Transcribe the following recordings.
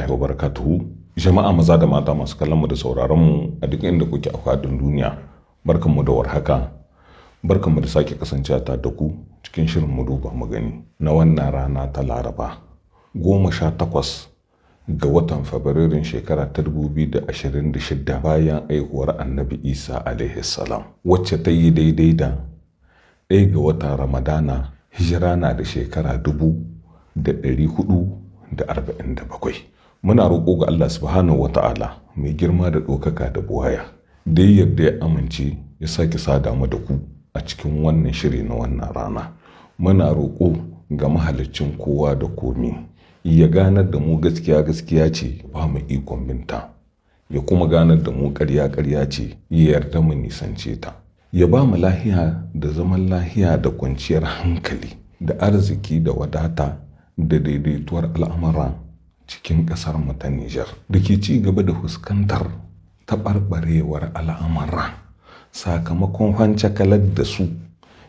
rahmatullahi wa barakatuhu. Jama'a maza da mata masu kallon mu da sauraron mu a duk inda kuke a faɗin duniya. Barkanmu da warhaka. Barkanmu da sake kasancewa tare da ku cikin shirin mu duba mu gani na wannan rana ta Laraba 18 ga watan Fabrairun shekara ta 2026 bayan aihuwar Annabi Isa alaihi salam, wacce ta yi daidai da 1 ga watan Ramadana, hijira na da shekara 1447. Muna roƙo ga Allah subhanahu wa ta'ala mai girma da ɗaukaka da buwaya da ya yarda ya amince ya sake sada mu da ku a cikin wannan shiri na wannan rana. Muna roƙo ga mahaliccin kowa da komi ya ganar da mu gaskiya gaskiya ce, ba mu ikon binta, ya kuma ganar da mu ƙarya ƙarya ce, ya yarda mu nisance ta, ya ba mu lahiya da zaman lahiya da kwanciyar hankali da arziki da wadata da daidaituwar al'amura cikin ƙasar mu ta Nijar da ke ci gaba da fuskantar taɓarɓarewar al'amura sakamakon fancakalar da su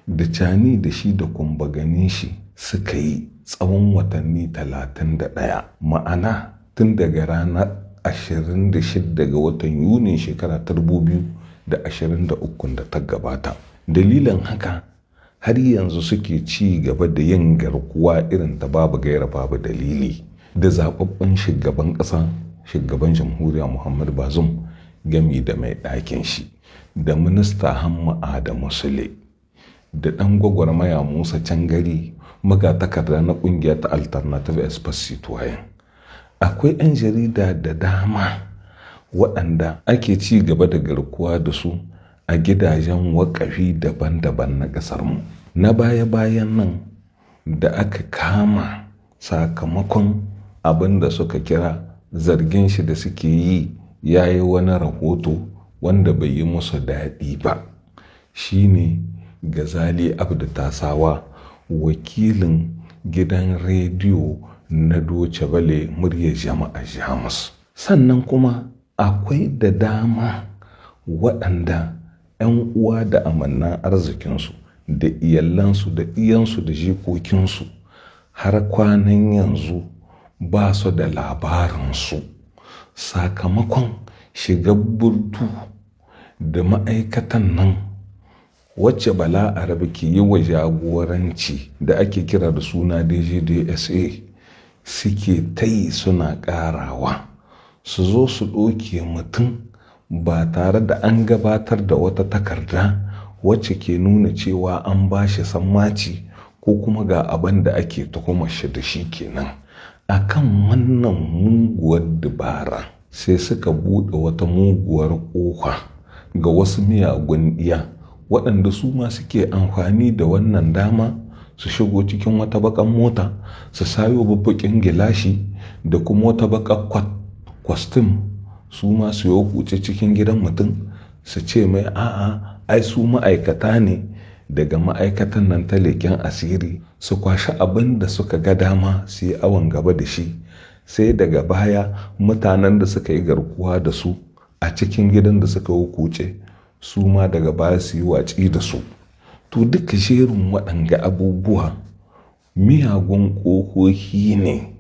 da cani da shi da kumbaganin shi suka yi tsawon watanni 31, ma'ana tun daga ranar 26 ga watan Yunin shekara ta 2023 da ta gabata. Dalilin haka har yanzu suke ci gaba da yin garkuwa irin ta babu gaira babu dalili da zababben shugaban ƙasa, shugaban jamhuriya Muhammadu Bazum, gami da mai ɗakin shi, da minista Hamma Adamu Sule, da ɗan gwagwarmaya Musa Cangari, magatakarda na ƙungiya ta Alternative Espace Citoyen. Akwai 'yan jarida da dama waɗanda ake ci gaba da garkuwa da su a gidajen waƙafi daban-daban na ƙasarmu. Na baya-bayan nan da aka kama sakamakon abin da suka kira zargin shi da suke yi ya yi wani rahoto wanda bai yi musu daɗi ba, shine Gazali Abdu Tasawa, wakilin gidan rediyo na Doce Bale muryar jama'a Jamus. Sannan kuma akwai da dama waɗanda 'yan uwa da amannan arzikinsu da iyalansu da iyansu da jikokinsu har kwanan yanzu ba su da labarinsu sakamakon shigar burtu da ma'aikatan nan wacce Bala Arabi ke yi wa jagoranci da ake kira da suna DGDSA suke tayi suna ƙarawa, su zo su ɗauke mutum ba tare da an gabatar da wata takarda wacce ke nuna cewa an ba shi sammaci ko kuma ga abin da ake tuhumar shi da shi kenan. Akan wannan muguwar dabara sai suka buɗe wata muguwar ƙofa ga wasu miyagun ɗiya waɗanda su ma suke amfani da wannan dama su shigo cikin wata baƙar mota, su sayo babbaƙin gilashi da kuma wata baƙar kwastim, su ma su yo kuce cikin gidan mutum su ce mai a'a, ai su ma'aikata ne daga ma'aikatan nan ta leƙen asiri, su kwashi abin da suka ga dama su yi awon gaba da shi. Sai daga baya mutanen da suka yi garkuwa da su a cikin gidan da suka yi kuce su ma daga baya su yi watsi da su. To duka jerin waɗanga abubuwa miyagun ƙohohi ne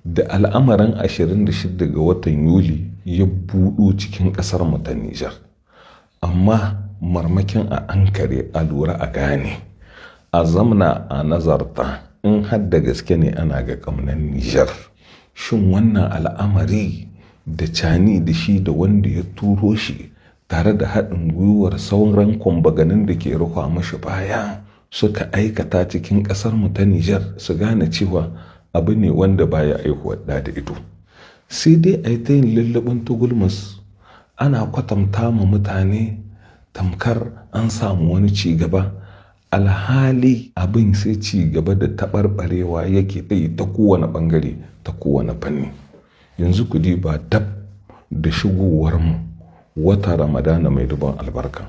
da al'amarin 26 ga watan Yuli ya buɗo cikin ƙasar mu ta Nijar. Amma marmakin a ankare, a lura, a gane, a zamna a nazarta, in har da gaske ne ana ga ƙamnan Nijar. Shin wannan al'amari da cani da shi da wanda ya turo shi tare da haɗin gwiwar sauran kwambaganin da ke rufa mashi baya suka aikata cikin ƙasar mu ta Nijar, su gane cewa abu ne wanda baya aihuwar ɗa da ido. Sai dai a yi ta yin lullubin tugulmus, ana kwatanta ma mutane tamkar an samu wani ci gaba, alhali abin sai ci gaba da taɓarɓarewa yake yi ta kowane ɓangare, ta kowane fanni. Yanzu ku diba dab da shigowar mu wata Ramadana mai dubon albarka,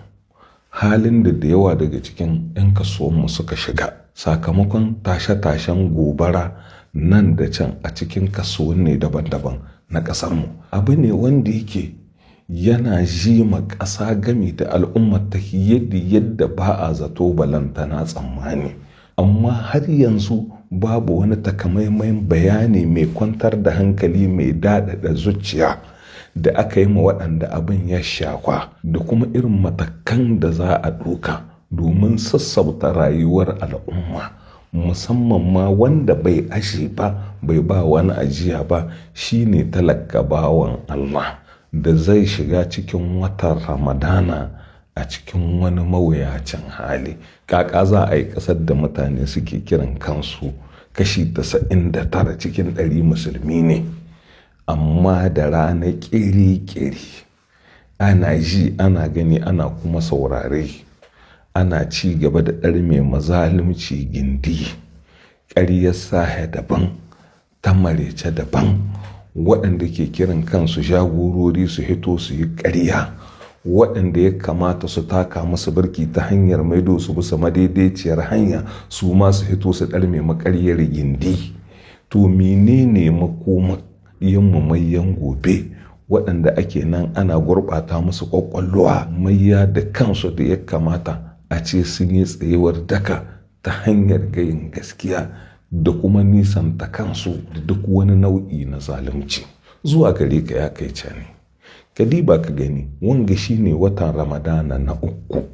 halin da da yawa daga cikin 'yan kasuwanmu suka shiga sakamakon tashe-tashen gobara nan da can a cikin kasuwanni daban-daban na ƙasarmu. Abu ne wanda yake yana ji ma ƙasa gami da al'ummar ta yadda ba a zato balantana tsammani. Amma har yanzu Babu wani takamaiman bayani mai kwantar da hankali mai daɗaɗa zuciya da aka yi ma waɗanda abin ya shafa da kuma irin matakan da za a ɗauka domin sassauta rayuwar al'umma, musamman ma wanda bai ashe ba, bai ba wani ajiya ba, shine talaka bawan Allah da zai shiga cikin watan Ramadana a cikin wani mawuyacin hali. Kaka za a yi ƙasar da mutane suke kiran kansu kashi 99 cikin 100 musulmi ne, amma da rana ƙiri-ƙiri ana ji, ana gani, ana kuma saurare, ana ci gaba da ɗarme mazalunci gindi, ƙaryar sahe daban, ta marece daban. Waɗanda ke kiran kansu jagorori su hito su yi ƙarya, waɗanda ya kamata su taka musu birki ta hanyar maido su bisa madaidaiciyar hanya, su ma su hito su ɗarme maƙaryar gindi. To menene makoma ɗiyanmu mayyan gobe waɗanda ake nan ana gurɓata musu ƙwaƙwalwa, mayya da kansu da ya kamata a ce sun yi tsayuwar daka ta hanyar gayin gaskiya da kuma nisanta kansu da duk wani nau'i na zalunci? Zuwa gare ka ya kai cani, ka diba ka gani, wanga shine watan Ramadana na uku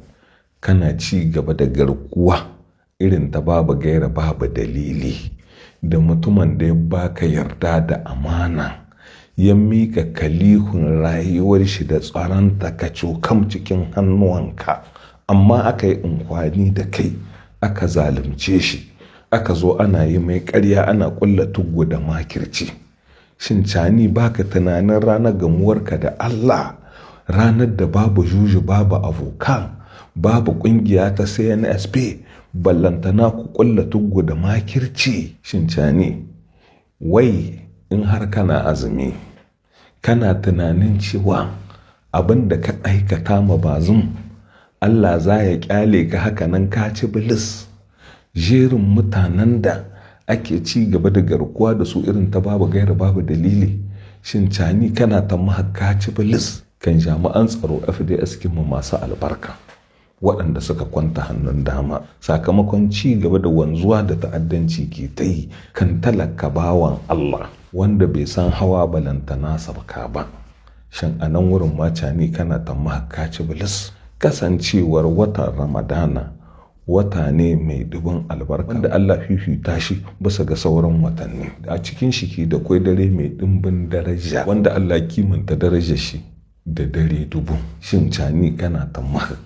kana ci gaba da garkuwa irin ta babu gaira babu dalili da mutumin da ya baka yarda da amana, ya mika kalihun rayuwar shi da tsaronta ka cokam cikin hannuwanka, amma aka yi unkwani da kai, aka zalunce shi, aka zo ana yi mai ƙarya, ana ƙulla tuggu da makirci. Shin cani baka tunanin ranar gamuwarka da Allah, ranar da babu juju, babu abokan, babu ƙungiya ta CNSP, ballantana ku ƙulla tuggu da makirci? Shin cani wai in har kana azumi, kana tunanin cewa abin da ka aikata ma Bazum, Allah za ya kyale ka haka nan ka ci bilis? Jerin mutanen da ake ci gaba da garkuwa da su irin ta babu gaira babu dalili, shin cani kana ta ka ci bilis? Kan jami'an tsaro FDS kinmu masu albarka waɗanda suka kwanta hannun dama sakamakon ci gaba da wanzuwa da ta'addanci ke ta yi kan talaka bawan Allah wanda bai san hawa balantana sabka ba, shin a nan wurin ma cani kana ta ka ci bilis? Kasancewar watan Ramadana wata ne mai dubin albarka wanda Allah fifita shi bisa ga sauran watanni, a cikin shi ke da kwai dare mai dimbin daraja wanda Allah kimanta darajar shi da dare dubu. Shin cani kana tamah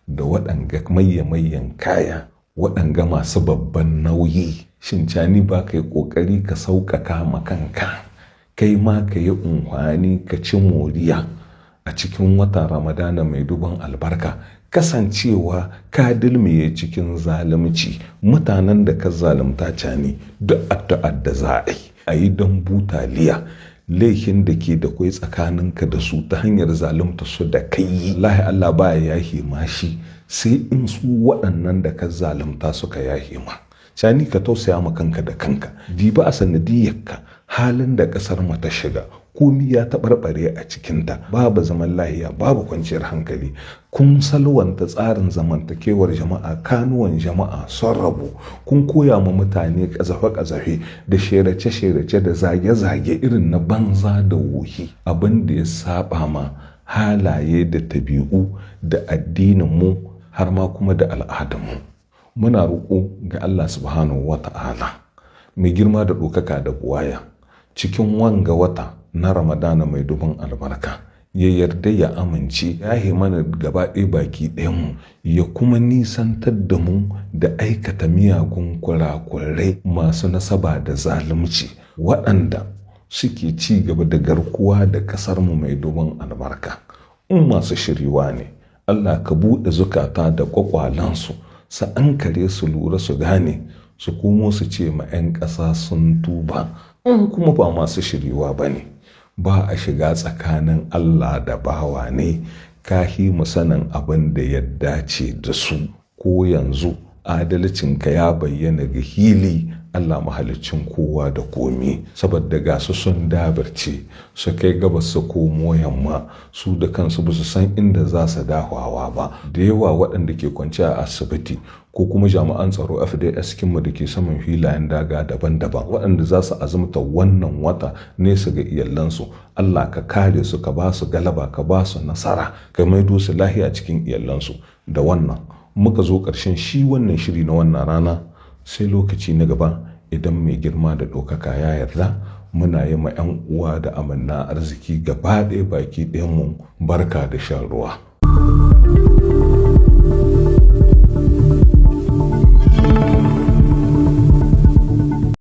da waɗanga mayya-mayyan kaya, waɗanga masu babban nauyi? Shin cani ba ka yi ƙoƙari ka sauƙaƙa ma kanka, kai ma ka yi unhwani ka ci moriya a cikin watan Ramadana mai dubin albarka, kasancewa ka dilmiye cikin zalunci? Mutanen da ka zalunta cani, duk addu'ar da za a yi a yi don butaliya laifin da ke da kwai tsakaninka da su ta hanyar zalunta su da kai, lahi Allah ba ya yahe ma shi sai in su waɗannan da ka zalunta suka yahe ma. Cani ka tausaya ma kanka da kanka, diba a sanadiyarka halin da ƙasar mu ta shiga, komi ya taɓarɓare a cikinta, babu zaman lahiya, babu kwanciyar hankali, kun salwanta tsarin zamantakewar jama'a, kanuwan jama'a sun rabu, kun koya ma mutane ƙazafe-ƙazafe da sherace-sherace da zage-zage irin na banza da wohi, abin da ya saba ma halaye da tabi'u da addininmu har ma kuma da al'adarmu. Muna roƙo ga Allah subhanahu wa ta'ala mai girma da ɗaukaka da buwaya, cikin wanga wata na Ramadana mai dubin albarka, ya yarda ya amince ya mana gaba ɗaya baki ɗayanmu, ya kuma nisantar da mu da aikata miyagun kurakurai masu nasaba da zalunci waɗanda suke ci gaba da garkuwa da ƙasarmu mai dubin albarka. In masu shiriwa ne, Allah ka buɗe zukata da ƙwaƙwalansu su ankare, su lura, su gane, su komo su ce ma 'yan ƙasa sun tuba. In kuma ba masu shiriwa ba ne, ba a shiga tsakanin Allah da bawa ne, kahi mu sanin abin da ya dace da su. Ko yanzu adalcinka ya bayyana ga hili. Allah mahaliccin kowa da komi, saboda ga su sun dabirce su kai gabas su komo yamma, su da kansu ba su san inda za su dahawa ba. Da yawa waɗanda ke kwance a asibiti ko kuma jami'an tsaro FDS kinmu da ke saman filayen daga daban-daban, waɗanda za su azumta wannan wata nesa ga iyalansu, Allah ka kare su, ka ba su galaba, ka ba su nasara, ka maido su lahiya cikin iyalansu. Da wannan muka zo ƙarshen shi wannan shiri na wannan rana, sai lokaci na gaba idan mai girma da ɗaukaka ya yarda. Muna yi ma 'yan uwa da amanna arziki gaba ɗaya baki ɗayanmu barka da shan ruwa.